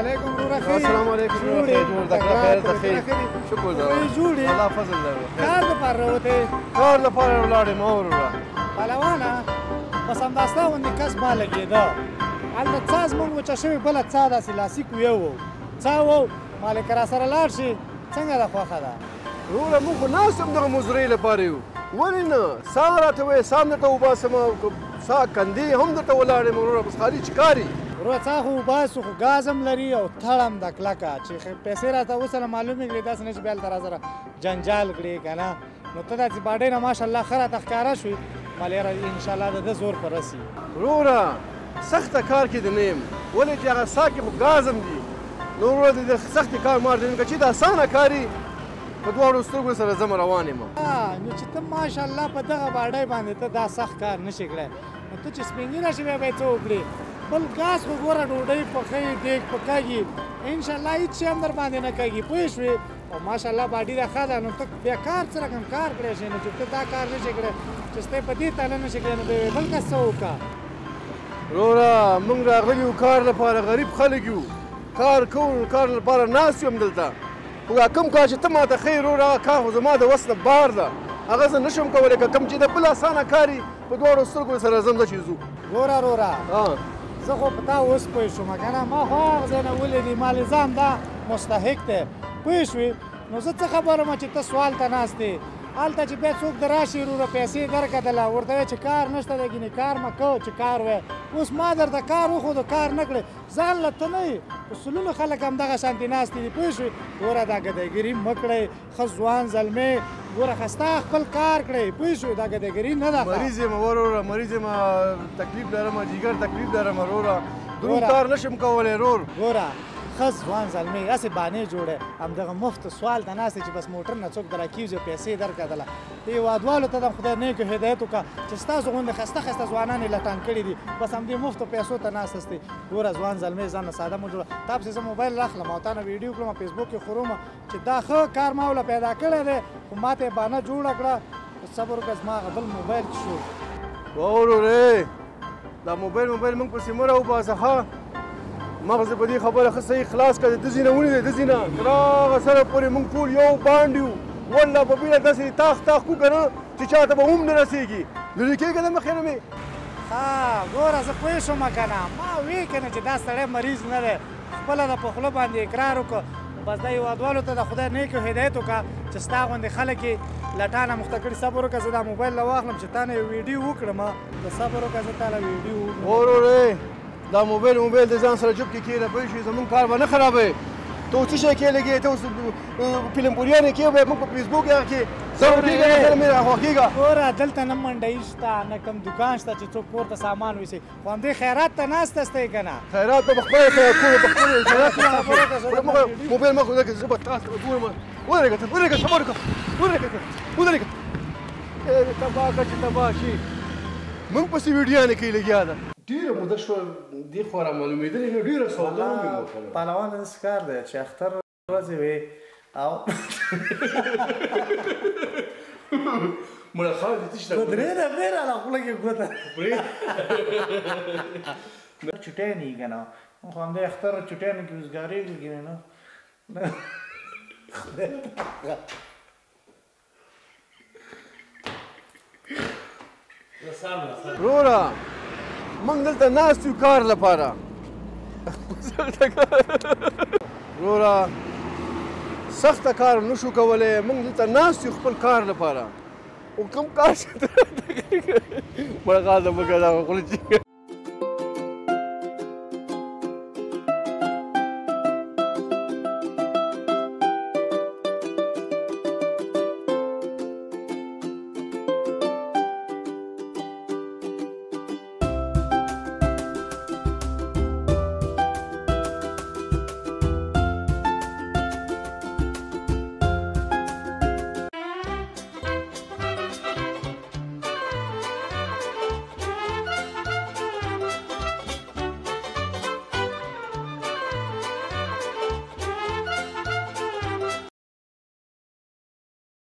علیکم وروره. السلام علیکم. جوړ د خیر د خیر شکر ده. جوړ الله فضل ده. کار لپاره راوتی؟ کار لپاره ولاړم وروره. پهلوانه بس همدا ستا غوندې کس ما لګېده. هلته څا زموږ وچه شوې بله څا داسې لاسي کویه وو، څا وو مالک را سره لاړ شي. څنګه ده خوښه ده؟ وروره موږ خو ناست هم دغه مزدورۍ لپاره یو، ولې نه سا راته وایې سا هم درته وباسم، سا کندې هم درته ولاړ یم وروره، بس خالي چې کار یې. وروره څا خو وباسو، خو ګاز هم لري او تړ هم ده کلکه، چې پیسې راته وسره معلومې کړې، داسې نه چې بیا هلته راسره جنجال کړې که نه. نو ته داسې باډۍ نه ماشاءالله ښه راته ښکاره شوې، مالې انشاءالله د ده زور په رسي. وروره سخته کار کې د نه یم، ولې چې هغه سا کې خو ګاز هم دي. نو وروره د سختې کار مار دی، که چې د اسانه کار یې په دواړو سترګو سره ځم روان یم. نو چې ته ماشاءالله په دغه باډۍ باندې ته دا سخت کار نه شې کړی، نو ته چې سپینګیره شې بیا به یې څه وکړې؟ بل ګاز خو ګوره ډوډۍ پخوي، دیګ پکاږي، انشاءالله هېڅ شی هم در باندې نه کږي، پوه شوې؟ او ماشاءالله باډي دا ښه ده، نو ته بیا کار څه رقم کار کړی شې؟ نو چې ته دا کار نه شې کړی، چې ستا په دې تاله نه شې کړی، نو بیا بل کس څه وکړه؟ وروره موږ راغلي یو کار لپاره، غریب خلک یو، کار کوو، کار لپاره ناست یو همدلته. خو دا کوم کار چې ته ماته ښیې وروره، هغه کار خو زما د وس نه بار ده، هغه زه نه شم کولی. که کوم چې د بل اسانه کار وي په دواړو سترګو سره ځم زه چې ځو. ګوره وروره زه خو په تا اوس پوه شوم که نه، ما خو هغه ځای نه ولیدې، ما له ځان دا مستحق دی، پوه شوې؟ نو زه څه خبر یم چې ته سوال ته ناست یې. هلته چې بیا څوک د راشي وروره پیسې درکدله، ورته وایي چې کار نشته دی، ګینې کار مه کوه چې کار وایې. اوس ما درته کار وښودو، کار نه کړې، ځان له ته نه یې، په سلونو خلک همدغه شانتې ناستې دي، پوه شوې؟ ګوره دا ګداګري مه کړئ، ښه ځوان زلمی ګوره خسته خپل کار کړئ، پوه شوې؟ دا ګداګري نه ده. مریض یم وروره، مریض یم، تکلیف لرم، جیګر تکلیف لرم وروره، دروند کار نشم کولی ورور. ګوره ښه ځوان زلمی هسې بانې جوړی، همدغه مفت سوال ته ناست چې بس موټر نه څوک دراکېږي پیسې درکدله. دې هېوادوالو ته د خدای نیک هدایت وکړه چې ستاسو غوندې خسته خسته ځوانان یې لټان کړي دي، بس همدې مفتو پیسو ته ناست استئ. ګوره ځوان زلمی ځان نه ساده مه جوړه. تا پسې زه موبایل راخلم او تا نه ویډیو کړم، فیسبوک کې خوروم چې دا ښه کار ما وله پیدا کړی دی، خو ما ته یې بانه جوړه کړه. صبر وکړه، زما هغه بل موبایل چې شو. وروره دا موبایل موږ پسې مه راوباسه، ښه مغز په دې خبره ښه صحیح خلاص کړه. د ځینه ونیسئ، د ځینه تر هغه سره پورې موږ ټول یو بانډ یو، والله په بیره داسې تاخ تاخ کړو که نه چې چاته به هم نه رسېږي. لرې کېږه د مخې نه مې. ښه ګوره زه پوه شوم که نه، ما ویې که نه چې دا سړی مریض نه دی، خپله د په خوله باندې اقرار وکړه. بس دا هېوادوالو ته د خدای نیک هدایت وکړه چې ستا غوندې خلک یې لټانه مخته کړي. صبر وکړه، زه دا موبایل له واخلم چې تا نه یو ویډیو وکړم. ته صبر وکړه، زه تا له ویډیو وکړم. وروره دا موبایل د ځان سره جوب کې کېنه، پوه شوې؟ زموږ کار به نه خرابوې. ته اوس څه شی کې لګې؟ ته اوس فلم پوریانې کې وې، موږ په فیسبوک هغه کې ضرور کېږه، نه سره مې راخوښېږه. ګوره دلته نه منډهیي شته، نه کوم دوکان شته چې څوک کور ته سامان ویسي، خو همدې خیرات ته ناست استئ که نه. خیرات به په خپله خیرات کوو، په خپله خیرات کوو. موبایل مه خو زه به تاسو ته ګورم. ودرېږه ته، ودرېږه، صبر وکړه، ودرېږه ته، ودرېږه. تباه کړه چې تباه شي. موږ پسې ویډیوانې کوي لګیا ده. ډېره موده شوه دې خوا را معلومېدلې نه، ډېره سودا مې وکړه. پهلوان داسې کار دی چې اختر ورځې وې او مړه خاورې دې څه شي درې دفعې راله خوله کې ګوته چوټیان یې که نه، خو همدې اختر چوټیانو کې وزګارېږي که نه. خدای وروره موږ دلته ناست یو کار لپاره. وروره سخته کار نشو کولی، موږ دلته ناست یو خپل کار لپاره. او کوم کار چې مړه غاز مه کوه، دا خوله چې